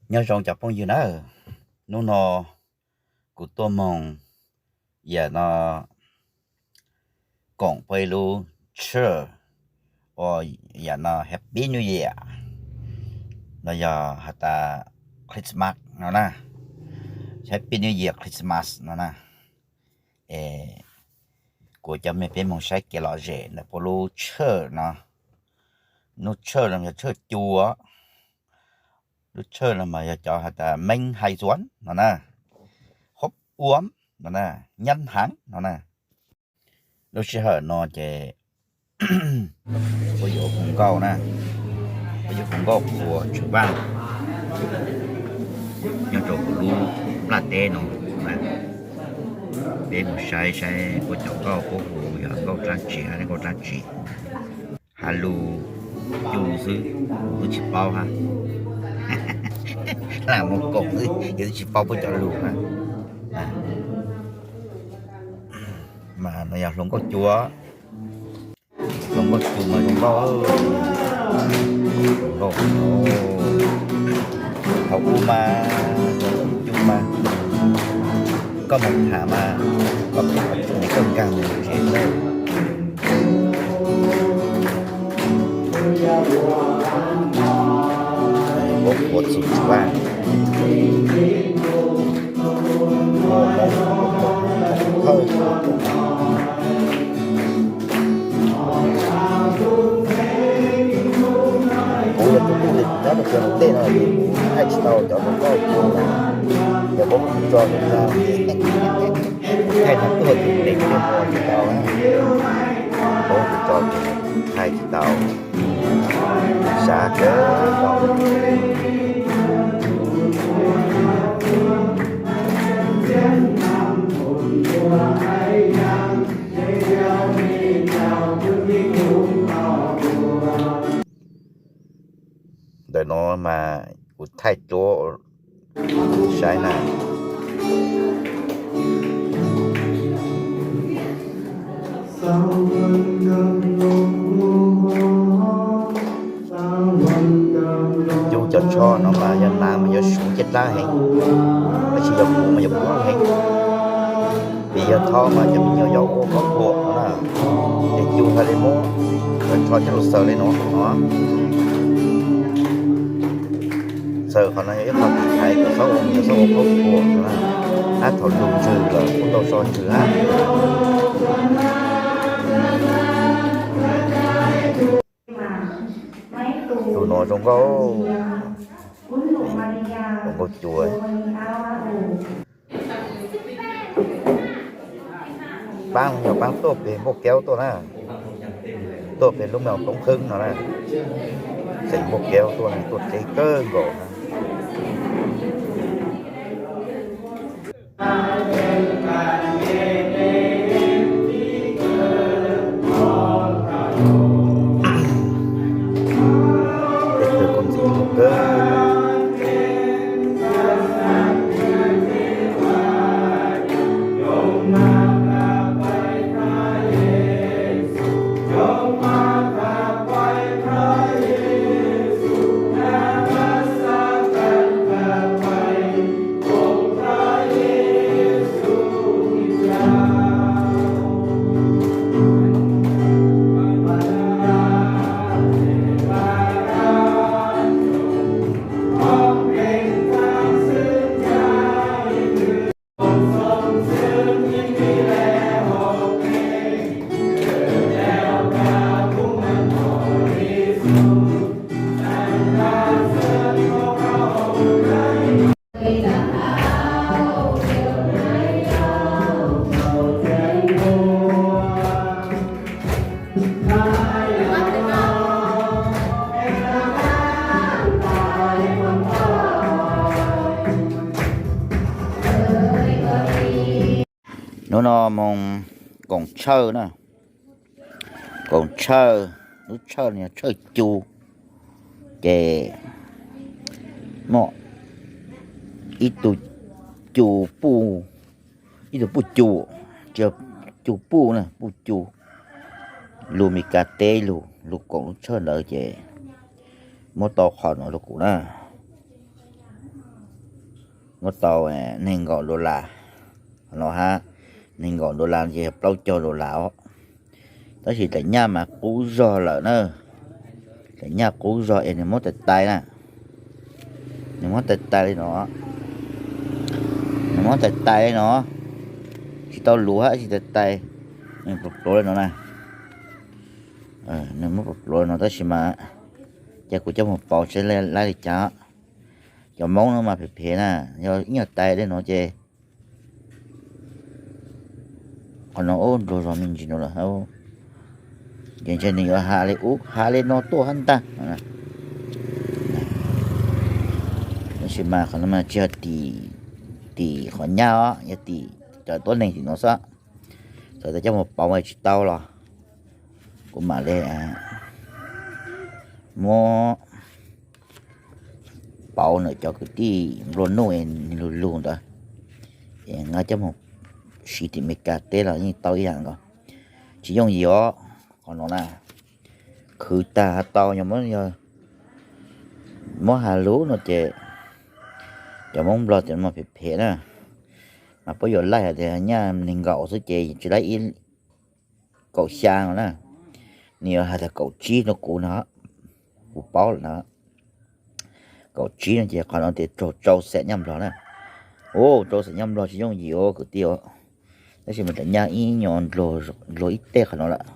Nyob zoo cov phooj ywg na, hnub no kuv tuaj moog yam no koom peb lub tshawj uas yam no Happy New Year no yog has tas Christmas no na, Happy New Year Christmas no na. Es kuv coj mej peb moog saib kev lom zem ntawm puab lub tshawj no. Lub tshawj no yog tshawj cu, lub tshawj no mas yog cov has tas meeb hais zuav no na, hoob uam no na, nyab haav no na. Lub sij hawm no ces puab yuav hu nkauj na, puab yuav hu nkauj puas tsum vaaj nyob rau huv lub nplaj teb no. Peb moog saib saib puab cov nkauj puab hu yog nkauj dlaab tsi hab nkauj dlaab tsi. Has lug cu xwb, kuv tsi paub hab. Lam moog koom xwb, yus tsi paub puab cov lug hab. Mas no yog hluas nkauj cu, hluas nkauj cu mas zoo nkauj, zoo nkauj. Thaum ub mas hluas nkauj cu mas koj moog tham mas koj pheej ua txuj kawg nkaag mus tsev lawm. Puab ua txuj tsi vaaj, muaj Hmoob, thawj, kuv yog tus tub nyob rau puag ntej no kuv thaij tsis tau cov hluas nkauj cu na, yog puab tso rau na, thaij no tuaj tus neeg twg muaj tsis tau na, puab tso thaij tsis tau, sab kawg nkaus. Ntawm no mas kuv thaij rua saib na. Cu cov tsho no mas yog naav mas yuav suv caj dlaab heev, tab sis yog kuv mas yuav pluag heev. Vim yog thaub mas cov me nyuam yuav ua khaub thuas na, ces cu hais li muab cov tsho coj lug xaws li no no. Xaws qhov no yog ib qho tiv thaiv kom xob ua, xob ua khaub thuas na, hab thaum lug ntsws lawm kuj tau so ntsws hab. Tus no zoo nkauj, zoo nkauj cua. Paab yog paab tuaj peg Npuj Kaub tuaj na, tuaj peg lub me Toob Qhwb no na, xeem Npuj Kaub tuaj, tuaj dleb kawg nkaus na. Tej tug kuj ntxim hlub kawg. Hnub no moog koom tshawj na, koom tshawj, lub tshawj no yog tshawj cu, ces muaj ib tug cu puj, ib tug puj cu, tsis yog cu puj na, puj cu, lug Mes Kas teb lug, lug koom lub tshawj ntawd ces muab tau qhov no rau kuv na. Muab tau nees nkaum dollar no hab, nees nkaum dollar ces yog plaub caug dollar os. Tab sis daim nyaj mas qub zog lawm na, daim nyaj qub zog es nws muab tais tais na, nws muab tais tais li no, nws muab tais tais li no, tsis tau luv hab tsis tais tais, nws pluav pluav li no na, nws muab pluav pluav li no tab sis mas, ces kuv coj mus pauv saib laib li cas. Cov Moob no mas phem phem na, yog ib nyuag tais li no ces qhov no ub nrug zog me ntsis no lawm, ces ntshe nws yuav has li ub has li no tuaj hab ntag. Tab sis mas qhov no mas tsis yog tim, tim qhov nyaj os, yog tim cov tuab neeg tim no xwb. Txawm tas coj mus pauv tsis tau los kuv mam li muab pauv ntawm cov kwv tij nplua nuj es lug lug ntawd, es nqa coj mus siv tim Meskas teb los yeej tau ib yam nkaus. Tsis yooj yim os, qhov no na, khwv tag has tau, muab has lug no ces cov Moob Nplog tias no phem phem na, mas puab yuav laij hais tias nyaj nees nkaum xwb ces tsis laib ib kaum xya no na, nws yuav hais tias kaum tsib rau kuv no, kuv paub lawm na. Kaum tsib no ces qhov no tias raug rau xees nyaj Nplog na. Ua rau xees nyaj Nplog tsis yooj yim os kwv tij os. Tab sis mas tam nyaj ib nyuag nplog ib teg qhov no lawm,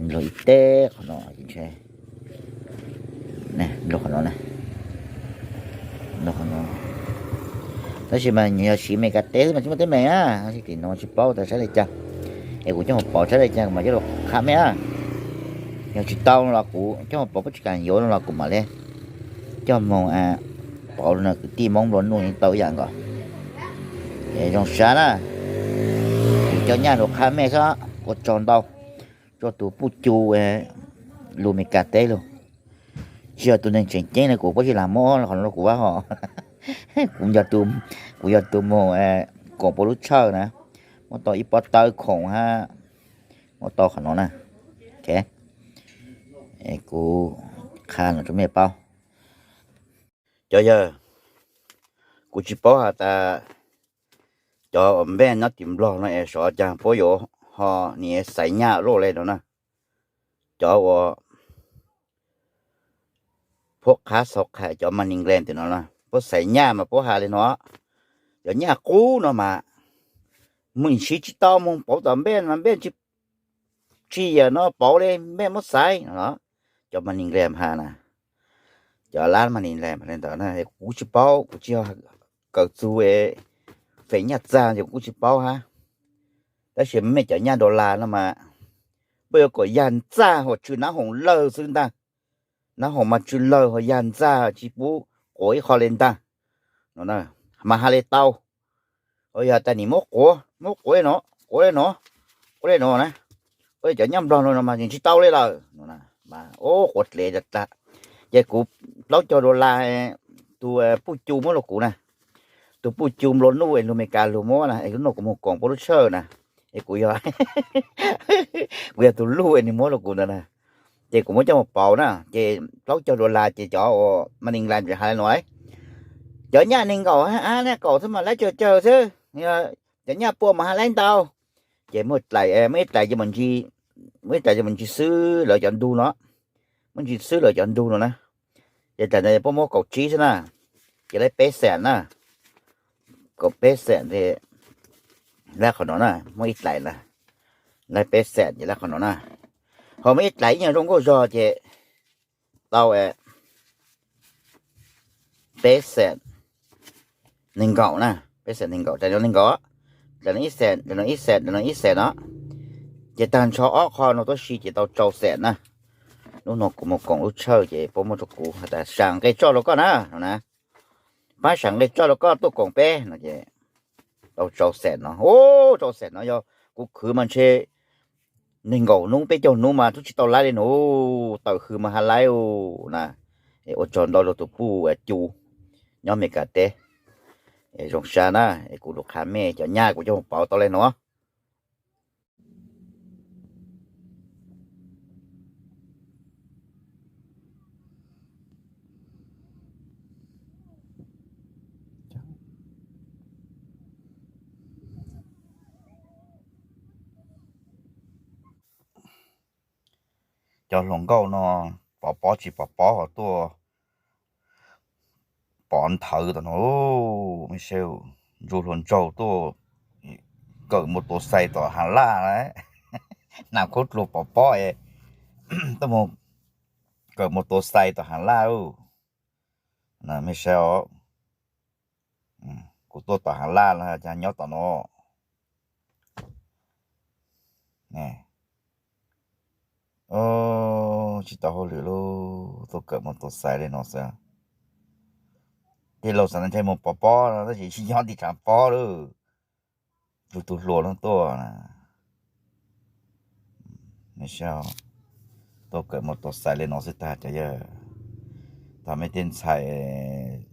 nplog ib teg qhov no, nplog qhov no, nplog qhov no. Tab sis mas yog siv Meskas teb xwb mas tsis muaj teeb meem na, tim no tsis paub tas saib li cas, es kuv coj mus pauv saib li cas kuv mam coj los qha mej na. Yog tsis tau no los kuv coj mus pauv puab tsis kam yuav no los kuv mam li coj mus pauv rau kwv tij Moob nplua nuj yeej tau ib yam nkaus. Es zoo sab na, kuv coj nyaj los qha mej xwb, ua tsaug ntau rau tus puj cu lug Meskas teb lug. Tsis yog tus neeg tseem ceeb na, kuv puab tsis lam muab qhov no rau kuv vab hos. Kuv yog tus mus koom puab lub tshawj na, muab tau ib pob tawb khoom hab, muab tau qhov no na. Kuv qha no rau mej paub. Cov yawg, kuv tsis paub has tas cov uas npej nyob tim Nplog no es xyov cas puab yuav ho niaj xaiv nyaj luaj le no na. Cov uas phuab qhab xau qhais cov Moneygram tim no na, puab xaiv nyaj mas puab has li no, cov nyaj qub no mas mus siv tsis tau, mus pauv tom npej mas npej tsis, tsis yam no pauv li, npej muab xaiv no. Cov Moneygram has na, cov lab Moneygram li ntawd na, kuv tsis paub, kuv tsis yog kawm txug feem nyaj txag ces kuv tsis paub hab. Tab sis mej cov nyaj dollar no mas puab yuav kom yag ntxag hos tsw nab hoom lawg xwb ntag. Nab hoom mas tsw lawg hos yag ntxag tsis pub quav ib qho li ntag. Mas has li tau, yog tas nim muab quav, muab quav li no, quav li no, quav li no na, cov nyaj Nplog no mas tsis tau li lawm. Quav dlev tas, ces kuv plaub caug dollar tus puj cu muab rau kuv na, tus puj cu nplua nuj es lug Meskas lug muab na, es lub no kuv mus koom puab lub tshawj na, es kuv, kuv yog tus luj es nws muab rau kuv ntawd na, ces kuv muab coj mus pauv na, ces plaub caug dollar ces cov uas Moneygram has li no, cov nyaj nees nkaum hab, nyaj kaum xwb mas laib tsawg tsawg xwb, cov nyaj pua mas hab laib ntau. Ces muaj ib dlaim, muaj ib dlaim ces mus ntsis xwb lawv cov ntug no, muab ntsis xwb lawv cov ntug no na. Ces dlaim ntawd puab muab kaum tsib xwb na, ces laib peb xees na, kaum peb xees ces laib qhov no na, muaj ib dlaim na, laib peb xees ces laib qhov no na. Ho muaj ib dlaim ib nyuag zoo nkauj zog ces tau peb xees nees nkaum na, peb xees nees nkaum, dlaim no nees nkaum, dlaim no ib xees, dlaim no ib xees, dlaim no ib xees no. Ces tag nrho ob qho no tuab si ces tau rau xees na. Lub no kuv mus koom lub tshawj ces puab muab rau kuv has tas sam nqe tsoj rau koj na no na, pab sam nqe tsoj rau koj tuaj koom peb no ces tau rau xees no. Ub, rau xees no yog kuv khwv mas ntshe nees nkaum hnub peb caug hnub mas twb tsis tau laib li no, tawm hws mas has laib na. Ua tsaug ntau rau tus puj cu nyob Meskas teb. Zoo sab na, es kuv lug qha mej cov nyaj kuv coj mus pauv tau li no. Cov hluas nkauj no pov pob tsis pov pob ho tuaj pov nthawv tom no, me seb, ntsuj hlua ntsaug tuaj kawm mus tua xais tom Hav Laj na, nas khaub dluag pov pob es tuaj mus kawm mus tua xais tom Hav Laj. Me seb os, kuv tuaj tom Hav Laj los cas nyob tom no. Tsis tau hauj lwm lauj, tuaj kawm mus tua xais li no xwb. Tej laus xav ntshai mus pov pob no tab sis tsis nyob tim tshav pob lauj. Tus tus hluas no tuaj, tuaj kawm mus tua xais li no xwb tag cov yawg. Thaum me tej ntxhais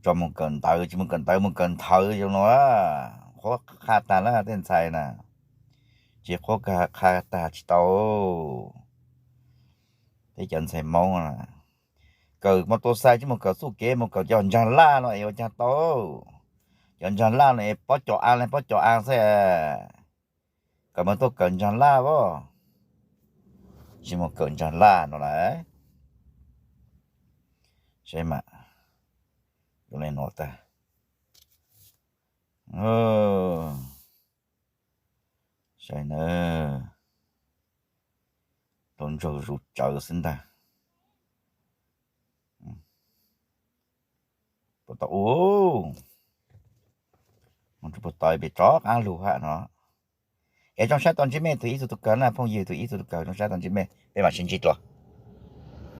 tso mus kawm ntawv, tsis mus kawm ntawv mus kawm nthawv zoo no, qhuab qha tag lawm tej ntxhais na. Tsis qhuab qha tag tsis tau. Peb cov ntxhais Hmoob kawm mus tua xais tsis mus kawm txuj kev, mus kawm cov ntsag laj no es ua cas tau. Cov ntsag laj no es pob cov a li pob cov a xwb. Kawm mus tuaj kawm ntsag laj as, tsis mus kawm ntsag laj no lawm. Seb mas, zoo li no tag. Saib na, hlua ntsaug zus tsawv xwb ntag. Puas tau ua, puas tau pem tso qab lug hab no. Es zoo sab tau ntsib mej tug ib tug tug kawg na phooj ywg, tug ib tug tug kawg zoo sab tau ntsib mej, peb mam sib ntsib dlua.